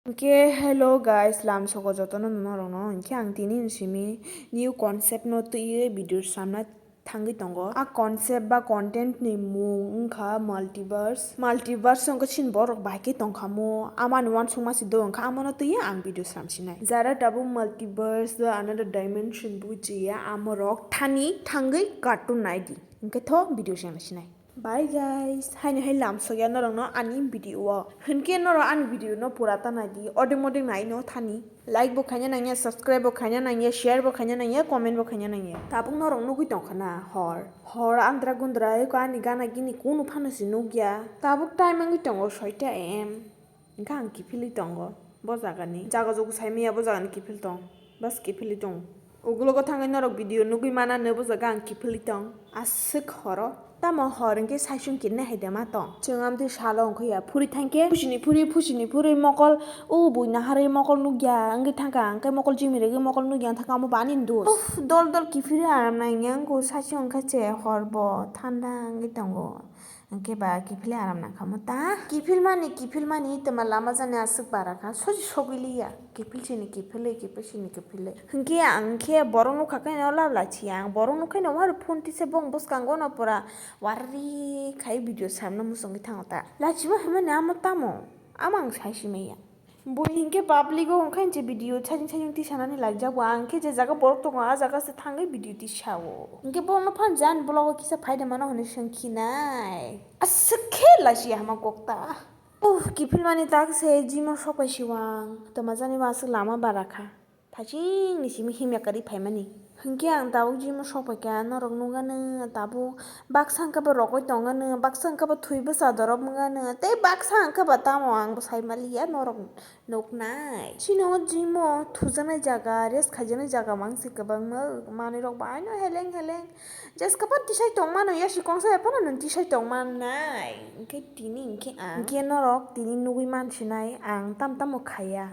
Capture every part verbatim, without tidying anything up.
Hwnkhe hello guys, lamsogo jotono norokno. Hwnkhe ang tini ni simi new concept no twiwi video samna thangwi tongo. A concept ba content ni mung wngkha multiverse. Multiverse wngkha chini borok bai khe tongkha mo. Amani uansukma si do wngkha, amano twiwi ang video samsinai. Jara tabuk multiverse ba another dimension bujiya, amorok thani thangwi cartoon naidi. Hwnkhe tho video samsinai. Bye guys, haino hai lamsokya norokno ani video o. Hwnkhe norok ani video no pura ta naidi, odeng modeng naino thani. Like bo khaina nangya, subscribe bo khaina nangya, share bo khaina nangya, comment bo khaina nangya. Tabuk norok nugwi tongkha na hor. Hor andra gundra eko ani gana gini kunu phano se nukya. Tabuk time wngwi tongo soita A M. Hwnkhe ang kiphilwi tongo bo jagani. Jaga jugu saimanya bo jagani kiphil tong. Bas kiphilwi tong. Ugulogo thangwi norok video nugwi manano bo jaga ang kiphilwi tong. Aswk horo. Tamo hor hwnkhe saisung kinai hai de ma tong. Chwng amtwi salo wngkha ya phuri thangkhe phusini phuri phusini phuri mokol o buina harwi mokol nukya wngwi thangkha. Hwnkhe mokol jimi rwgwi mokol nukya wngkha omo bo ani dos. Uff, dol dol kiphilwi aram nangya wngkha saisung wngkha che hor bo thanda wngwi tongo. Hwnkhe ba kiphilwi aram nangkha mo ta? Kiphilmani, kiphilmani twma lama jani aswk bara kha, sosi sogwi liya. Kiphil sini kiphilwi, kiphil sini kiphilwi. Hwnkhe ang khe borok nukha khe no lab lachi ya. Ang borok nukha no wari phone tisa bong bwskango no pura wari khai video samno muchungwi thango ta. Lachima hwnmani amo tamo? Amo ang sai simaya. Bui hinkhe public o wngkha hinkhe video chajing chajing tisanani laijak bo, ang khe je jaga borok tongo, ah jaga se thangwi video tisao. Hinkhe borokno phan jan vlog o kisa phaida mano hinwi swngkhinai. Aswk khe lachi hama kokta. Uff, kiphilmani tak se gym o sokpai siwang. Twma jani bo aswk lama bara kha. Thaching ni simi himya kwrwi phaimani. Hinkhe ang tabuk gym o sokpaikha, norok nukgano tabuk baksa hwnkhe bo rogwi tongano, baksa hwnkhe bo thwi bwsa dorop wngano, tei baksa hwnkhe bo tamo ang bo saimaliya, norok nuknai. Chini o gym o thujaknai jaga, rest khaijaknai jaga mangsi kwbangma, manwirok bo aino heleng heleng. Jeska phano tisai tongmano, yasi kongsa phano nwng tisai tongmannai. Hinkhe tini hinkhe ang, hinkhe norok tini nugwi mansinai, ang tamo tamo khaiya.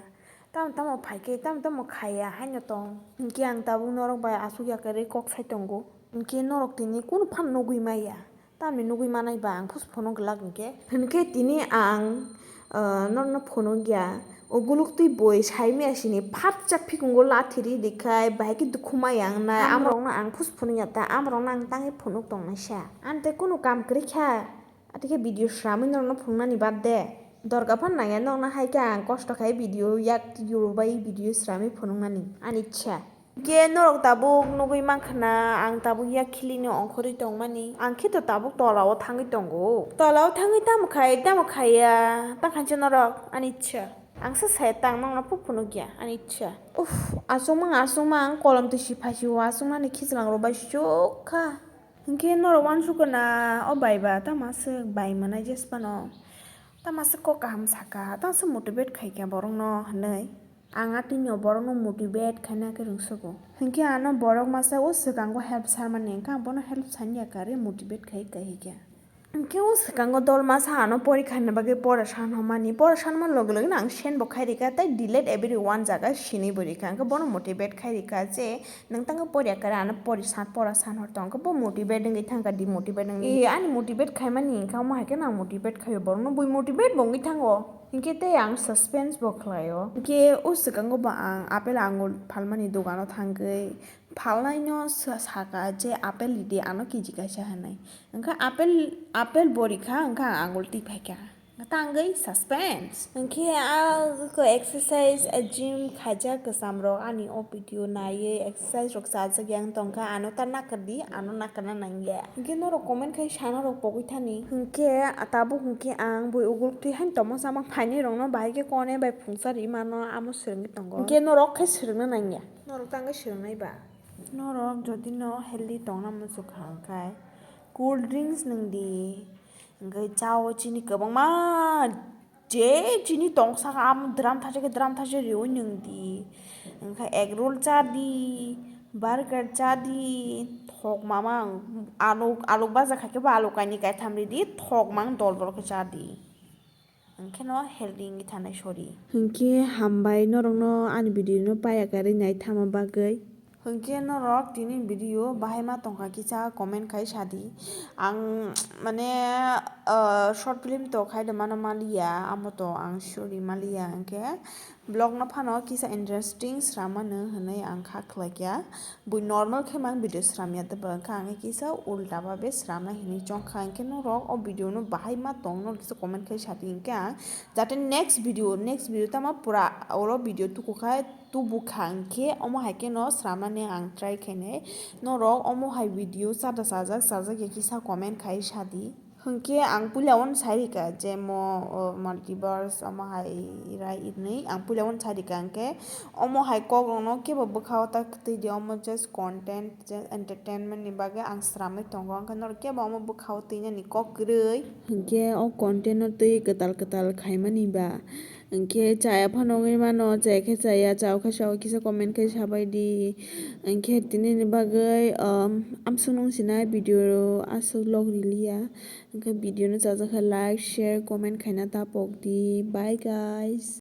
Tamo tamo phaikhe, tamo tamo khaiya haino tong. Hinkhe ang tabuk norok bai aswk ya kwrwi kok sai tongo. Hinkhe norok tini kunu phano nugwi maya. Tamni nugwi manai ba ang phus phunuk glak hinkhe. Hinkhe tini ang, ah, norokno phunukya. O guluktwi bui saimaya sini phatsa phikungo lathi ri rikhai, bahai khe dukhu maya wngnai. Amrokno ang phus phunukya ta, amrokno ang tangwi phunuk tongnaisa. Ani tei kunu kam kwrwi kha. Atwkhe video sramwi norokno phunuknani bad de. Dorkar phano nangya norokno, hai khe ang kosto khai video yak yuru bai video sramwi phunuknani ani ichha. Hinkhe norok tabuk nugwi mankha na ang tabuk yak khilini ongkhorwi tongmani. Ang khe to tabuk tola o thangwi tongo. Tola o thangwi tamo khai, tamo khaiya, ta khainsa norok ani ichha. Ang se sai tang norokno phuk phunukya ani ichha. Uff, achukma achukma ang kolom twi si phai si o, achukmani khichwlang rok bai sukha. Hinkhe norok uansukha na, o bai ba, tamo aswk bai mwnai jesphano, tamo aswk kok kaham saka, tamo aswk motivate khaikha borokno hinwi. Ang atwino borokno motivate khaina khe rwngsugo. Hinkhe ano borok masa o swkango help sarmani, hinkhe ang bono help sanya kare motivate khai kahikha. Hinkhe o swkango dol masa ano porikha hinna bagwi pora san hwnmani, pora sanma loge loge no ang send bo khai rikha, tei delete everyone jaga sinwi bo rikha, hinkhe bono motivate khai rikha je, nwng tangwi pori ya kare, ano pori san, pora san hor tong khe bo motivate wngwi thang kha, demotivate wngwi. E, ani motivate khaimani hinkhe omo hai kheno ang motivate khaio, borokno bui motivate bo wngwi thango. Hinkhe tei ang suspense bo khlaio. Hinkhe o swkango bo ang apple angul phalmani dogano thangwi phalnaino sa-, saka je apple ridi ano kg kaisa hinwi. Hinkhe apple, apple bo rikha, hinkhe ang angul twi phaikha. Tangwi suspense. Hinkhe a ko exercise, a gym khaijak kwcham rok ani o video naiwi exercise rok chajak yang tongkha, ano ta nakardi, ano nakarna nangya. Hinkhe norok comment khai sana rok pogwi thani. Hinkhe tabuk hinkhe ang bui uguluk twi haino tongma sama phainai rokno bahai khe kone bai phungsa ri mano, amo swrwngwi tongo. Hinkhe norok khe swrwngna nangya. Norok tangwi swrwngnai ba? Norok jodi no healthy tongna muchukha hinkhe cold drinks nwngdi. Hinkhe chao chini kwbangma je chini tong saka, amo dram thaisa khe dram thaisa riui nwng di. Hinkhe egg roll cha di, burger cha di, thok mama ang alu, alu baja khai khe bo alu kainwi kaitham ri di, thok mang dol dol khe cha di. Hinkhe no healthy wngwi thanai sori. Hinkhe hambai norokno ani video no paya karwi naithama bagwi. Hwnkhe norok tini video bahai ma tongkha kisa comment khai sadi. Ang mane, ah, short film to khai de mano maliya, amo to ang suri maliya, hwnkhe vlog no phano kisa interesting sramano hwnwi ang kha khlaikya. Bui normal khe mang video sramya de ba, hwnkhe ang kisa ulta ba be sramna hwnwi chongkha, hwnkhe norok o video no bahai ma tong norok kisa comment khai sadi, hwnkhe ang jate next video, next video tama pura oro video tuku khai tubu kha, hwnkhe omo hai kheno sramnani ang try khainai. Norok omo hai video chada chajak, chajak ya kisa comment khai sadi. Hwnkhe ang puila ono sai rika je mo, o, multiverse omo hai rai inwi ang puila ono sai rika, hwnkhe omo hai kok rokno kebo bwkhao ta twi di, omo just content, just entertainment ni bagwi ang sramwi tongo, hwnkhe norok kebo omo bwkhao twinani kok kwrwi. Hwnkhe o content no twi kwtal kwtal khaimani ba. Hwnkhe chaya phano wngwi mano, chaya khe chaya, chao khe chao, kisa comment khe sabai di. Hwnkhe tini ni bagwi, um, amsung nung sinai video aswk log riliya. Hwnkhe video no chajak khe like, share, comment khaina ta pok di. Bye guys.